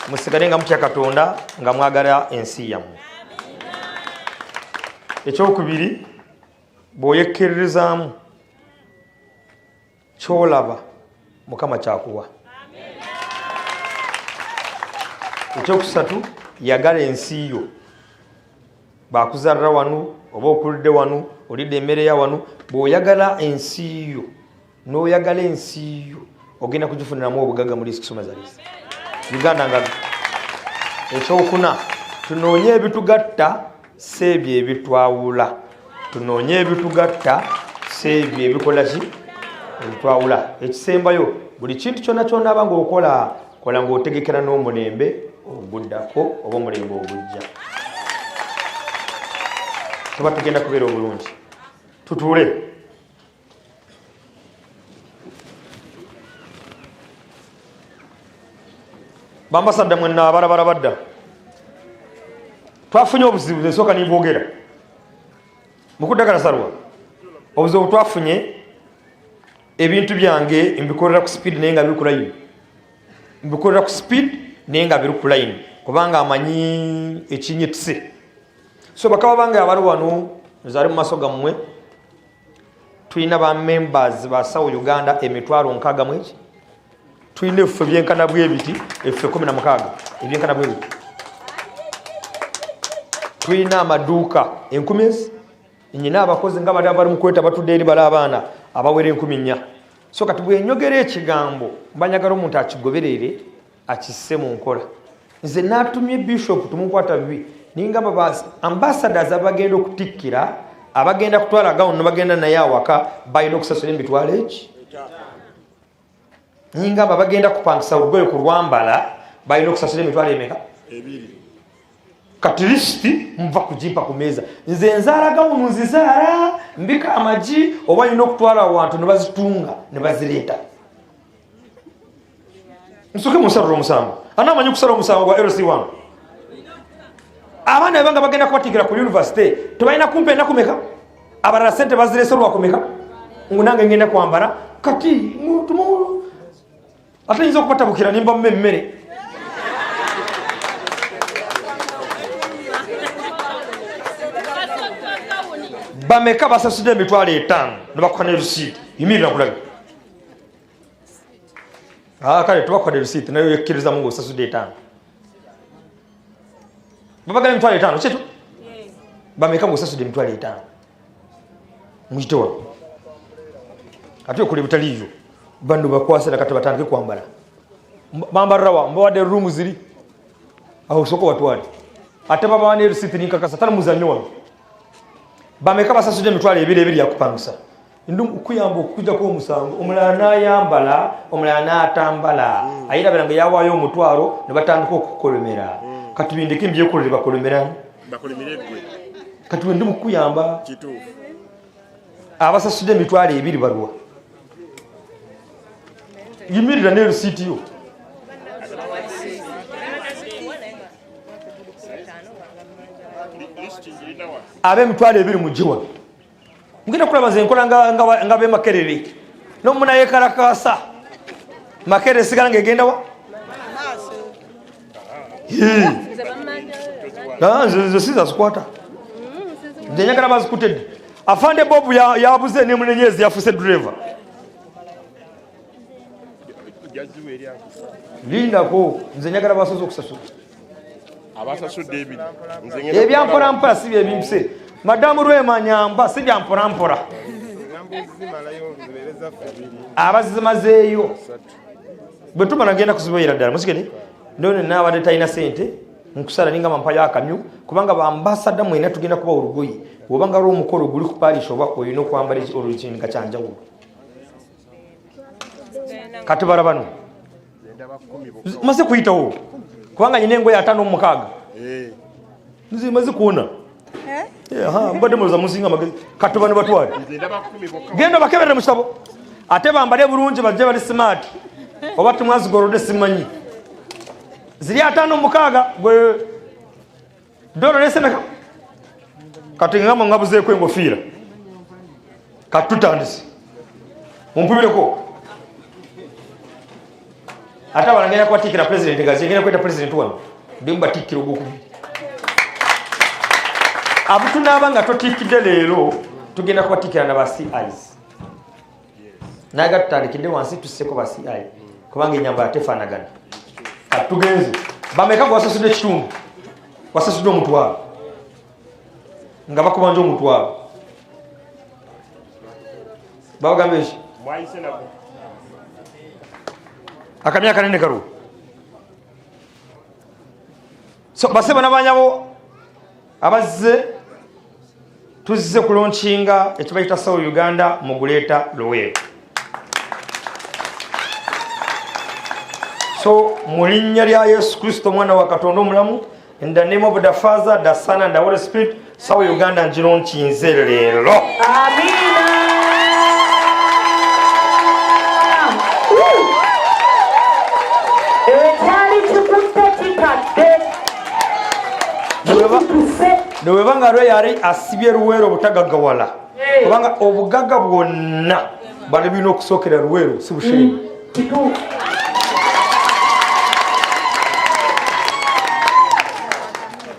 Musigale nga mutya Katonda, nga mwagala ensi yammwe. Ekyokubiri, bw'oyekkiririzaamu kyolaba Mukama kyakuwa. Ekyokusatu, yagala ensi yo. Bakuzalira wano oba okulidde wano, olidde emmere ya wano. Bw'oyagala ensi yo n'oyagala ensi yo, ogenda kugifuniramu obugagga muri kusomezalisa Uganda. Nga ekyokuna, tunoonye ebitugatta, si ebyo ebitwawula. Tunoonye ebitugatta, si ebyo ebikola ki, ebitwawula. Ekisembayo, buli kintu kyonna kyonaba ng'okola, kola ng'otegekera n'omulembe oguddako oba omulembe ogujja. Tuba tugenda kubeera obulungi. Tutuule. Bambasadda mwenna abalabala badda, twafunye obuzibu. Ensooka nimbwogera mukuddagala salwa. Obuzibu twafunye, ebintu byange mbikolera ku speed naye nga biri ku line. Mbikolera ku speed naye nga biri ku line, kubanga amanyi ekinyitise. So bakaba bange abali wano, nze ali mu maaso gammwe, tulina ba members basawo Uganda 660 mweki. Tulina ebifo ebyenkana bwebiti, ebifo 16 ebyenkana bwebiti. Tulina amaduuka 1000 ezi. Nyina abakozi nga bali abali mukweta batudde eri, bali abaana abawera 4000. So kati bwenyogera ekigambo, mbanyagala omuntu akigoberere, akisse mu nkola. Nze natumye Bishop tumukwata bibi, ningamba ba ambassadors abagenda okutikkira, abagenda kutwala gawuni nebagenda naye awaka, balina okusasula emitwalo eki. Ningamba bagenda kupangisa olugoye ku lwambala, balina okusasula emitwalo emeka? Kati lisiti muva kugimpa ku meeza. Nze nzaala gawunu, nzizaala, mbika amagi, oba nina okutwala awantu ne bazitunga ne bazireeta. Nsoke musalula omusango. Ana amanyi okusala omusango gwa LC1? Abaana bebanga bagenda kubatikira ku university, tebalina kumpa enaku meka? Abalala sente bazirese lwakumeka ngu nange ngenda kwambala. Kati ate nyinza okubatabukira nimba muma emmere. Bameka basasudde 50,000 nebakuha ne risiiti? Yimirira nkulabe. Ah, kale tubakuwadde risiiti naye oyekkirizamu ngaosasudde 5. Babagala 50,000 kitu. Bameka ngaosasudde 50,000? Muyite wano. Ate okola ebitaliiyo. Bano bakwasira, kati batandike kwambala. Bambalirawa? Mbawadde ruumu ziri awo, sooka watwale. Ate babawa ne risiiti ninkakasa tali muzannyo wano. Bameka basasudde 20,000 yakupangisa? Ndi kuyamba okujjako omusango. Omulala n'ayambala, omulala n'atambala. Ayirabira nga yawaayo omutwalo ne batandika okukolomera. Kati bindeke mbyekolere, bakolomerani? Kati we ndi mukuyamba. Abasasudde 20,000 balwa? Yimirira ne risiiti yo. Ab'emitwalo 20 mujje wano. Mugenda kulaba nze nkola nga be Makerere nomunayekalakasa. Makerere sigala ngaegenda wa? Nze siza zikwata, nze njagala bazikutedde. Afande Bob yabuze nemunenyezi, yafuse driver. Lindako, nze njagala basoze okusasula. Ebyampolampola si byebimpise. Madamu Lwemanyamba, si byampolampola. Abazimazeeyo bwe tumala ngenda kuziboyera ddala. Musigede ndono naabadde talina sente nkusala ninga mampayo akamyu, kubanga bambasada mwena tugenda kuba olugoye obanga lwa omukolo guli ku parish, oba olina okwambala olukinga kyanjawulo. Kati bala bano maze kuyitawo, kubanga nyina engoye 56. Nze maze kuwona. Mbadde muloza musinga amagezi. Kati bano batwale, genda bakeberere mu kitabo, ate bambale bulungi, bajje bali smart. Oba tumwazigolodde simanyi. Ziri 56. Gwe dolo nesemeka. Kati ngamba ngabuzeeko engofiira. Kati tutandise, mumpubireko. Ate abalala ngenda kubatikkira pulezidenti nga ngenda kweta pulezidenti wano ndi mubatikkira ogwokubiri. Abo tunaaba nga totikkidde leero tugenda kubatikkira na ba CIs. Naye ga tutandikidde wansi tusseko ba CI kubanga enyambala tefaanagana. Kati tugenze bameka gwe wasasudde ekitundu, wasasudde omutwalo nga bakubanja omutwalo, babagamba eki akamya akanene karuwa. So basebo nabanyabo abazze, tuzze kulonkinga ekibayita Sawo Uganda mu Greater Luweero. So mu linnya lya Yesu Kristo omwana wa Katonda omulamu, in the name of the Father, the Son and the Holy Spirit, Sawo Uganda ngironkinze leero. Amina. Ekyali kikutte kikadde. Kituse. Neweba nga lwe yali asibye Luweero obutagaggawala, kubanga obugagga bwonna bwali bulina okusookera Luweero, si Bushenyi. Kituufu.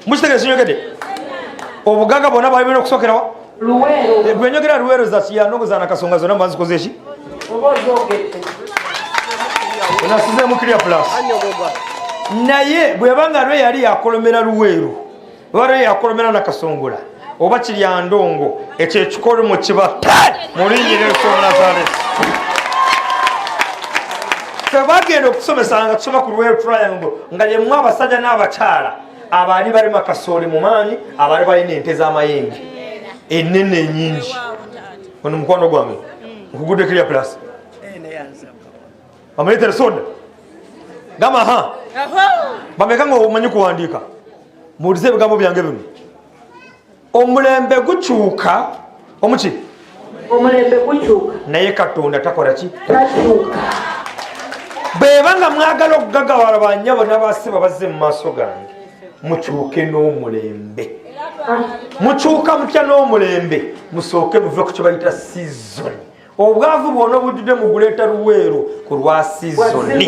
Mukitegere kinyogedde, obugagga bwonna bwali bulina okusookerawa Luweero. Bwenyogera Luweero za Kiyanongo za Nakasonga zonna mba nzikoze eki? Oba ozoogedde. Onasizeemu clear plus. Naye bweba nga lwe yali yakolomera Luweero oba lwe yakolomera Nakasongola oba Kiryandongo, ekyo ekikolomo kibatte mu linnya erya Yesu Nazareti. Ffe bagenda okusomesa nga tusoma ku Luweero Triangle nga lyemu abasajja n'abakyala abaali balima kasooli mu maanyi, abaali balina ente z'amayembe ennene ennyingi. Ono mukwano gwange nkugudde clear plus, bamuleetere soda gamba ha bameka nga omanyi kuwandiika, muwulize ebigambo byange bino. Omulembe gukyuka omuki? Omulembe gukyuka, naye Katonda takola ki? Takyuka. Bweba nga mwagala okugagawala, banyabo n'abasiba bazze mu maaso gange, mukyuke n'omulembe. Mukyuka mutya n'omulembe? Musooke muve ku kyebayita season. Obwavu bwona obujjudde mu Greater Luweero ku lwa season.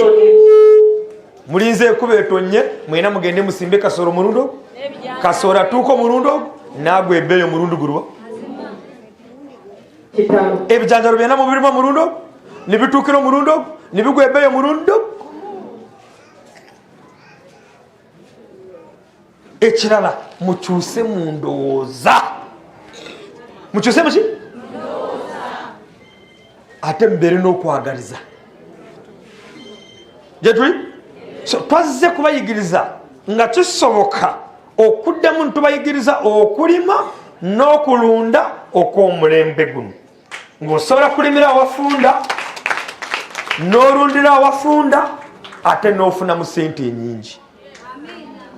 Mulinze enkuba etonye, mwena mugende musimbe kasoro mulundi ogwo, kasoro atuuka omulundi ogwo naagwa ebbeeyi omulundi gulwa. Kitalo. Ebijanjalo byonna mubirimu omulundi ogwo nibituukira omulundi ogwo nibigwa ebbeeyi omulundi ogwo. Ekirala, mukyuse mu ndowooza. Mukyuse muki? Ate mubeere n'okwagaliza gyetuli. So twazze kubayigiriza nga kisoboka okuddamu nitubayigiriza okulima n'okulunda okw'omulembe guno, ng'osobola kulimira awafunda n'olundira awafunda ate n'ofunamu sente enyingi.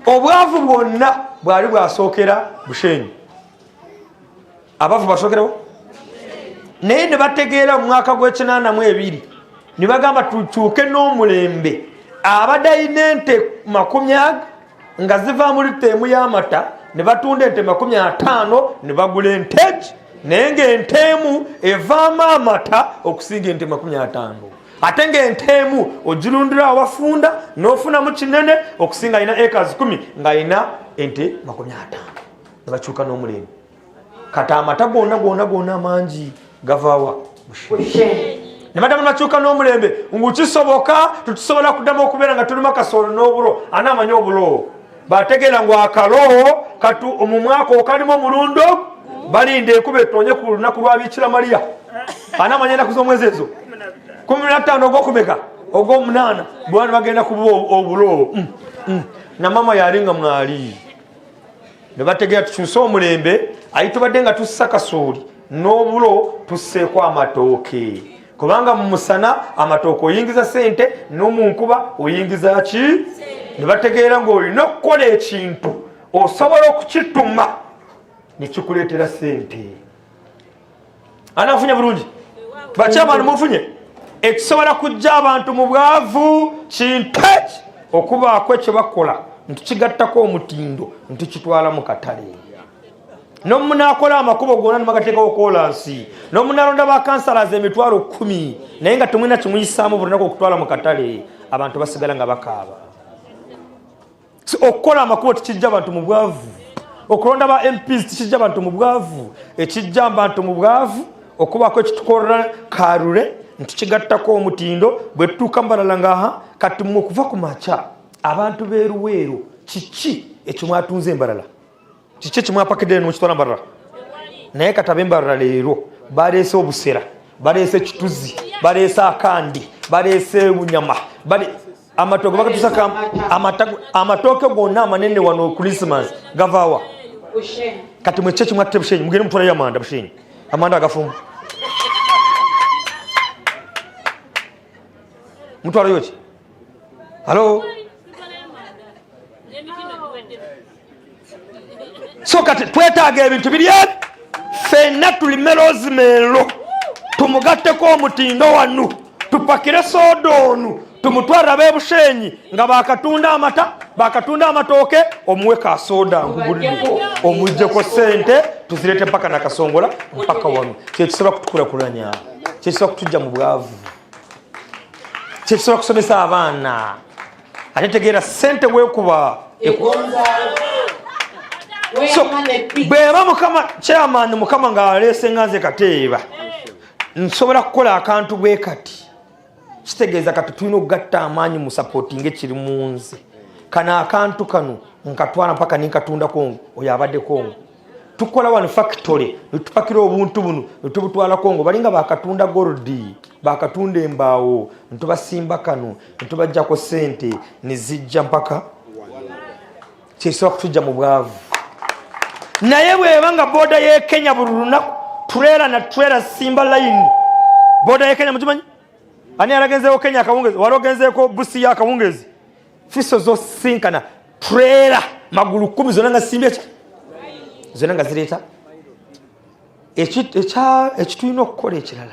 Obwavu bwonna bwali bwasookera Bushenyi, abavu basookerawo, naye ne bategeera mu mwaka gw'ekinaana mu ebiri ne bagamba tukyuke n'omulembe. Abadde alina ente makumi aga nga zivaamu lita emu y'amata, ne batunda ente 50 ne bagula ente, naye ng'ente emu evaamu amata okusinga ente 50, ate ng'ente emu ogirundira awafunda n'ofunamu kinene okusinga alina acres 10 ng'alina ente 50. Ne bakyuka n'omulembe. Kati amata gonna gonna gonna amangi gavaawa? Ne badamu bakyuka n'omulembe ngu kisoboka tetusobola kuddamu okubeera nga tulima kasoolo n'obulo. Ani amanyi obulo? Bategeera ngu akalo katu mu mwaka okalimu omulundo, balinda enkuba etonye ku lunaku lwa Bikira Mariya. Ani amanyi ennaku z'omwezi ezo? 15 ogwokumeka? Ogwomunaana. Bwana bagenda kubuwa obulo. Na mama yali nga mwali ne bategeera tukyuse omulembe, ayi tubadde nga tussa kasooli n'obulo, tusseeko amatooke, kubanga mu musana amatooke oyingiza sente, n'omu nkuba oyingiza ki? Ne bategeera ng'olina okukola ekintu osobola okukituma ne kikuleetera sente. Anafunye bulungi bakyamani, mufunye ekisobola kujja abantu mu bwavu kintu eki okubaako ekyo bakola ntukigattako omutindo ntukitwala mu katale, nomunakola amakubo gona nimagateekawo kolansi, nomunalonda bakansalaza emitwalo 10, naye nga temulina kimuyisaamu buli lunaku okutwala mu katale. Abantu basigala nga bakaaba. Okukola amakubo tikijja abantu mu bwavu, okulonda ba MPs tikijja abantu mu bwavu. Ekijja abantu mu bwavu okubaako ekitukolera karure ntukigattako omutindo bwe tutuuka mbalala ngaha. Kati mwe okuva ku makya abantu b'eruweero, kiki ekimwatunze embalala? Kiki ekimwapakidde nomukitwala mbalala? Naye kati ab'embalala leero baleese obusera, baleese ekituzi, baleese akandi, baleese obunyama, amatooke bagatusa, amatooke gonna amanene wano Christmas gavaawa? Kati mwe kiki mwatte Bushenyi? Mugende mutwalayo amanda Bushenyi, amanda agafumba mutwalayo ki? Halo, so kati twetaaga ebintu biri ebi fenna tulime rosemary, tumugatteko omutindo wanu, tupakire soda onu, tumutware ab'ebushenyi nga bakatunda amata, bakatunda amatooke, omuwe ka soda nkugulire, omuggyeko sente tuzirete mpaka Nakasongola, mpaka wano. Kyekisobola kutukulakulanya, kyekisobola kutujja mu bwavu, kyekisobola kusomesa abaana. Ate tegeera, sente wekuba. So bweba mukama chairman, mukama ng'aleese nga nze kateeba nsobola kukola akantu bwe kati, kitegeeza kati tulina okugatta amaanyi mu supportinga ekiri mu nze. Kano akantu kano nkatwala mpaka ninkatunda Kongo. Oyo abadde Kongo, tukola wano factory netupakira obuntu buno netubutwala Kongo. Balinga bakatunda gold, bakatunda embaawo, ntubasimba kano ntubajjako sente nezijja mpaka. Kyekisobola kutujja mu bwavu. Naye bweba nga boda ye Kenya buli lunaku trailer na trailer simba line, boda ye Kenya mugimanyi? Ani yalagenzeeko Kenya akawungezi? Wali ogenzeeko Busia akawungezi? Fiso zosinkana trailer magulu 10 zonna nga simbye ki, zonna nga zireeta. Ekitulina okukola ekirala,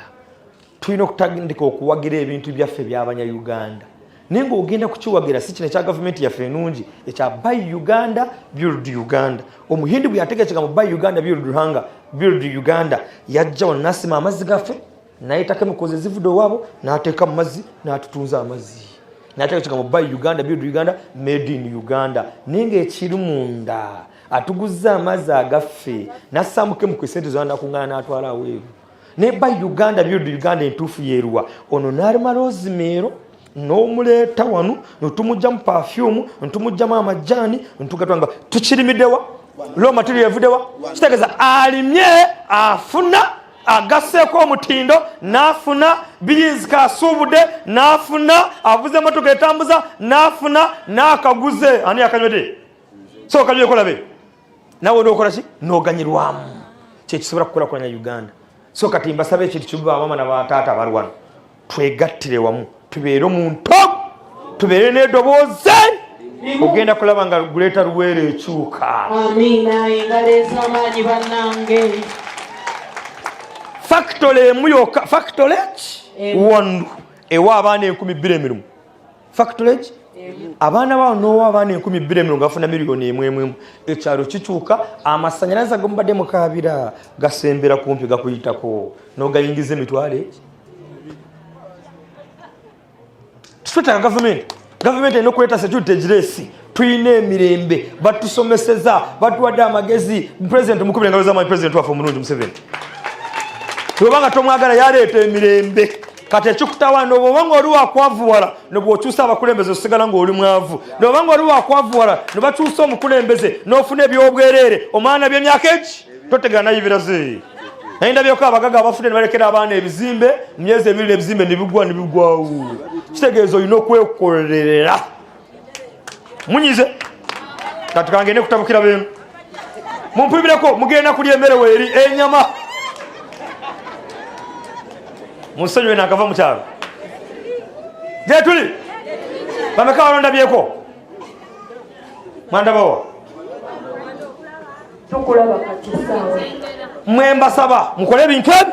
tulina okutandika okuwagira ebintu byaffe byabanya-Uganda. Naye ngaogenda kukiwagira si kino ekya gavumenti yaffe enungi ekya Buy Uganda, Build Uganda. Omuhindi bwe yateeka ekigambo Buy Uganda, Build Ruhanga, Build Uganda, yajja wano nasima amazzi gaffe, nayetako emikozi ezivudde owaabo, n'ateeka mu mazzi, n'atutunza amazzi, nateeka ekigambo Buy Uganda, Build Uganda, Made in Uganda. Naye ngaekiri munda atuguzza amazzi agaffe, nassamuko emuku esente zona, nakuŋŋaana n'atwala aweeru. Ne Buy Uganda, Build Uganda entuufu yeeruwa? Ono n'alima rosemary n'omuleeta wano, netumugjamu perfume, ntumugjamu amajaani, ntugatwanga tukirimiddewa, raw material evuddewa. Kitegeeza alimye afuna, agasseeko omutindo n'afuna, biyinzika asuubudde n'afuna, avuze emotoka etambuza n'afuna, n'akaguze. Ani akanywedde? So okanyweko labe nawe nokola ki, noganyirwamu. Kyekisobola kukulakulanya Uganda. So kati mbasaba ekintu kimu, bamama nabataata abalwano, twegattire wamu, tubeere omuntu, tubeere n'edoboozi. Ogenda kulaba nga guleeta Luweero ekyuka. Amiina. Engalo ez'amaanyi bannange. Factory emu yokka, factory ki wano ewa abaana 2000 emirimu. Factory ki abaana bawo nowa abaana 2000 emirimu, gafuna miliyoni emu emu emu. Ekyalo kikyuka. Amasanyalaze agomubadde mukabira gasembera kumpi gakuyitako, nogayingiza emitwalo eki. Twetaaga gavumenti. Gavumenti erina okuleeta security egiresi. Tulina emirembe, batusomeseza, batuwadde amagezi. President mukubire engalo z'amaanyi, president waffe omulungi Museveni. Bwebanga tomwagala, yaleeta emirembe. Kati ekikutawaana, obwoba nga oli wakwavuwala, nebwokyusa abakulembeze osigala ngaoli mwavu. Nobanga oli wakwavuwala, nebakyusa omukulembeze n'ofuna ebyobwereere, omwana byemyaka egi totegera nayibiraze. Naye ndabyeko abagaga abafudde ne balekera abaana ebizimbe, mu myezi ebiri ebizimbe nebigwa, nebigwawo. Kitegeeza olina okwekolerera. Munyize, kati kangende kutabukira benu. Mumpibireko, mugenda kulya emmere weeri enyama. Musonyiwe, nakava mukyalo. Gyetuli bameka balondabyeko? Mwandabawa? Tukulaba kati saawa. Mwe mbasaba mukole ebintu ebi.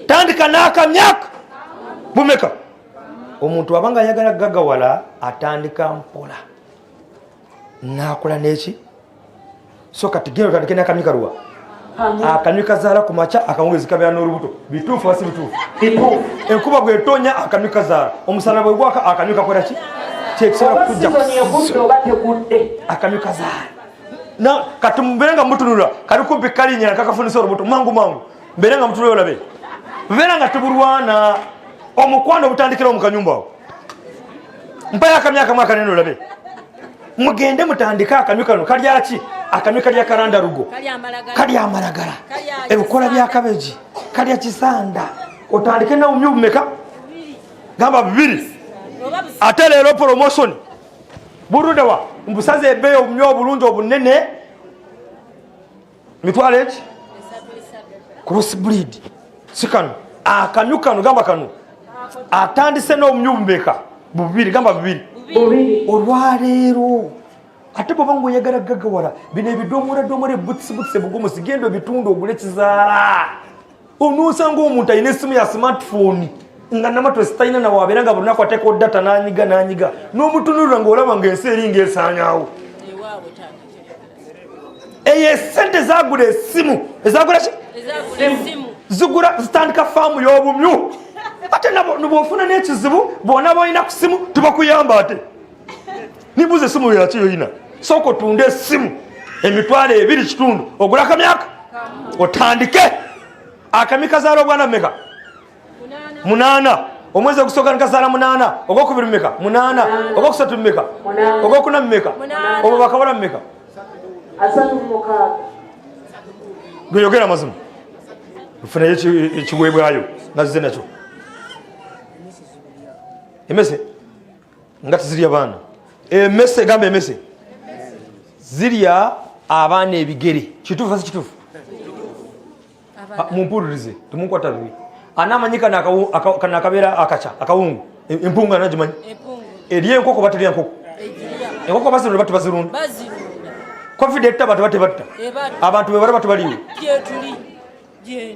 Tandika n'akamyaka bumeka. Omuntu abanga ayagala gagawala, atandika mpola nakola neki. So kati genda otandike n'akamyaka luwa. Akanywi kazaala ku makya, akawungezi kabeera n'olubuto. Bituufu asi bituufu? Enkuba bwetonya akanywi kazaala, omusana bwe gwaka akanywi kakola ki? Kyekisobola kujja akanywi kazaala. Kati mubeere nga mutunula kali kumpi kalinya kakafunisa olubuto mangu mangu, mbeere nga mutunula olabe, beera nga tubulwana omukwano obutandikirawo mu kanyumba awo. Mpayo akamyu akamu akanene olabe. Mugende mutandike akamyu kano. Kalyaki akamyu? Kalya kalanda lugo, kalya amalagala, ebikola bya kabeji, kalya kisanda. Otandike nawumyu bumeka? Gamba bibiri. Ate leero promotion burudewa mbusaze ebbeeyi, obumyu obulungi obunene mitwalo eki cross breed si kano akamyu kano. Gamba kano atandise n'obumyu bumeka? Bubiri. Gamba bubiri. Olwaleero ate bwoba nga oyagala gagawala, bino ebidomola ebutisibutisi ebugumusi, genda obitundu ogule kizaala. Onoosanga omuntu alina esimu ya smartphone nga namatwesi talina nawabeera, nga buli lunaku ateekawo data nanyiga nanyiga, n'omutunulira ngaolaba nga ensi eri ngaesaanyawo. Eyo esente zagula esimu, ezagula ki zigula zitandika faamu y'obumyu. Ate bwofuna n'ekizibu, bwona bolina ku simu tubakuyamba. Ate nibuuza, esimu yaki yoyina? Sooka otunde esimu 25,000 ogula akamyaka otandike. Akami kazaala obwana meka? Munaana. Omwezi ogusooka nikazaala munaana, ogwokubiri mumeka? Munaana. Ogwokusatu mumeka? Ogwokuna mumeka? Obwo bakawala mumeka? Gweyogera amazima, nfunayo ekiweebwayo nga zize nakyo. Emese nga tezirya baana. Emese, gamba emese zirya abaana ebigere. Kituufu si kituufu? Mumpulirize, temunkwata bibi. Anamanyi kano akabeera akaca akawungu, empungu anagimanyi? Eri enkoko baterya enkoko. Enkoko bazirunda, batta bazirunda. Covid etta abantu, batebatta abantu bebala batubaliwo.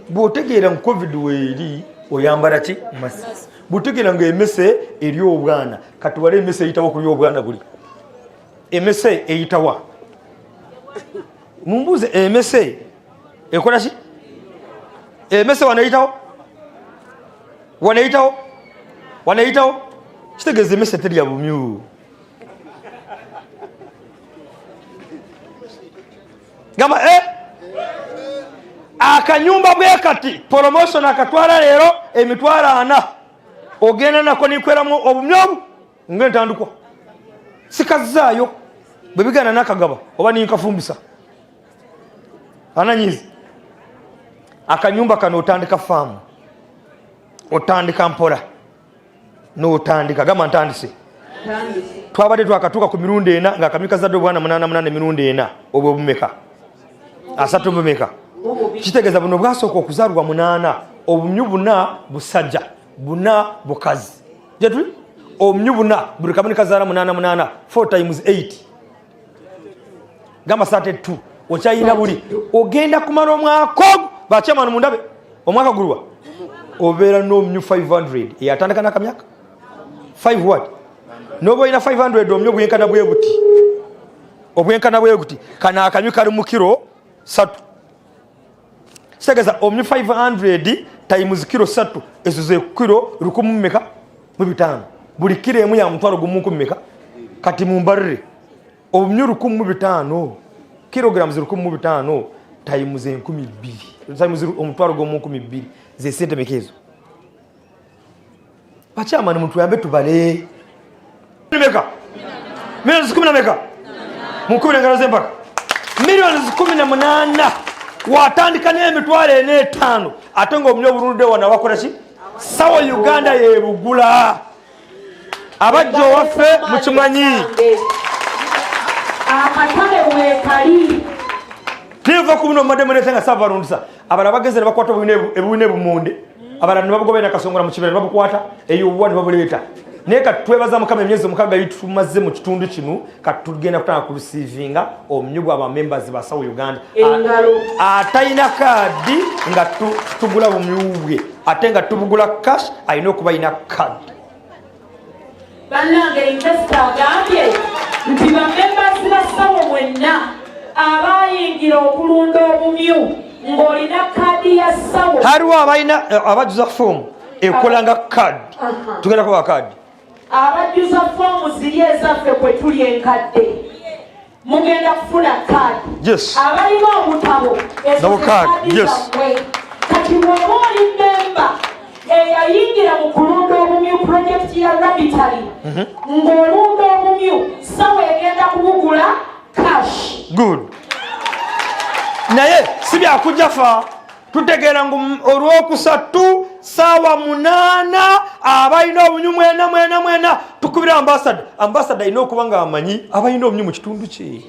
Bw'otegeera ngu Covid weeri, oyambala ki? Mask. Bw'otegeera nga emese eri obwana, kati wala emese eyitawo okulya obwana buli. Emese eyitawa? Mumbuuze, emese ekola ki? Emese wano eyitawo, wano eyitawo, wano eyitawo. Kitegeeza emese terya bumyu. Gamba eh? Akanyumba bwe kati promotion akatwala leero 40,000, ogenda nako nikweramu obumyobu ngaentandikwa. Sikazaayo bwe bigenda nakagaba oba ninkafumbisa ananyizi. Akanyumba kano otandika faamu, otandika mpola notandika. Gamba ntandise. Twabadde twakatuuka ku mirundi ena nga akamyu kazadde obwana munaana munaana emirundi ena, obwo bumeka? Asatu bumeka? Kitegeeza buno bwasooka okuzaalibwa munaana, obumyu buna busajja, buna bukazi. Jetuli obumyu buna, buli kamu nikazaala munaana munaana, 4 times 8, gamba 32. Okyayina buli ogenda kumala omwaka ogwo. Bakyamanu mundabe, omwaka gulwa obeera n'omumyu 500 eyatandika nakamyaka 5 what? Noba olina 500 omumyu obwenkana bwe buti, obwenkana bwe buti. Kano akamyu kali mu kiro 3. Kitegeeza omumyu 500 times kiro 3, ezo ze kiro 1000 meka mu bitaano. Buli kiro emu ya 10,000 meka. Kati mumbarire, obumyu 1,005, kilograms 1,005 times 2000 times 20,000, ze sente meka ezo? Bakyamani mutuyambe tubale. Meka? Milioni kumi na meka? Mukubira engalo z'empaka. Miliyoni 18 watandika n'45,000, ate ngaobumyu obulunde wano wakola ki? Sawo Uganda yebugula. Abajja owaffe mukimanyi. Akatale weekali. Tinva ku buno mbadde muleeta nga saabalundisa. Abalala bagenze ne bakwata ebiwina ebumonde, abalala ne babugoba nakasongola mu kibira ne babukwata eyo obuwa ne babuleeta. Naye kati twebaza Mukama, emyezi 6 yitumaze mu kitundu kino, kati tugenda kutanga ku receivinga omumyu gwa bamembers ba Sawo Uganda. Atalina kaadi nga tugula bumyu bwe, ate nga tubugula cash, alina okuba alina kaadi. Bannange, investor agambye nti bamembers ba Sawo mwenna abayingira okulunda obumyu. Ng'olina kaadi ya sawo. Hariwo abalina abajjuza foomu ekola nga kaadi. Tugenda kuba kaadi. Abajjuza foomu ziri ezaffe kwe tuli enkadde. Mugenda kufuna kaadi. Yes. Abalina obutabo ezo Nabo ze kaadi, kaadi yes. zammwe. Kati bw'oba oli memba eyayingira mu kulunda obumyu projekiti ya Rabitali, ng'olunda obumyu, sawa egenda kubugula cash. Good. Naye si byakujja fa tutegeera ngu olwokusatu saawa 8 abalina obunyu mwena mwena mwena tukubira ambasada. Ambasada alina okuba nga amanyi abalina obunyu mu kitundu kye,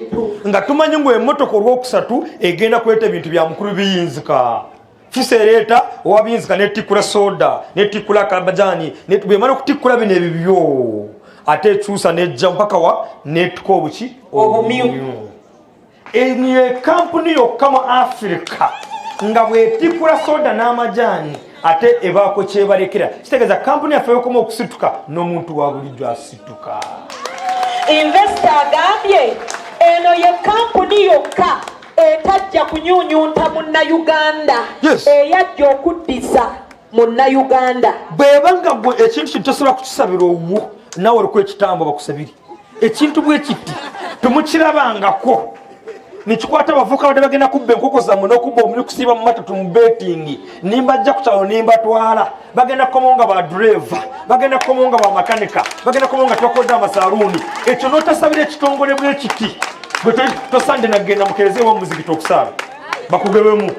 nga tumanyi ngu emmotoka olwokusatu egenda kuleeta ebintu bya mukulu biyinzika. Fisa ereeta owa biyinzika netikula soda netikula kabajani, bwemala okutikula bino ebibyo ate ekyusa nejja mpaka wa netuka obuki Obumyu. Obumyu. Eno ekampuni yokka mu Afirika nga bwetikula soda n'amajaani ate ebaako kyebalekera. Kitegeeza kampuni yaffe yokoma okusituka n'omuntu wa bulijjo asituka. Investor agambye eno ye kampuni yokka etajja kunyunyunta munnayuganda. Yes. Eyajja okuddiza munnayuganda. Bweba nga gwe ekintu kino tosobola kukisabira owwo, naawe oliko ekitambo bakusabire ekintu bwe kiti temukirabangako nekikwata abavuka badde bagenda kubba enkoko zammwe n'okubba omuli kusiiba mu matatu mu betingi. Nimbajja ku kyalo nimbatwala, bagenda kukomawo nga ba driver, bagenda kukomawo nga ba makanika, bagenda kukomawo nga tebakodde amasaluuni. Ekyo n'otasabira ekitongole bwe kiti, gwe tosande nagenda mukerezeewo muzikiti okusaala bakugebemu.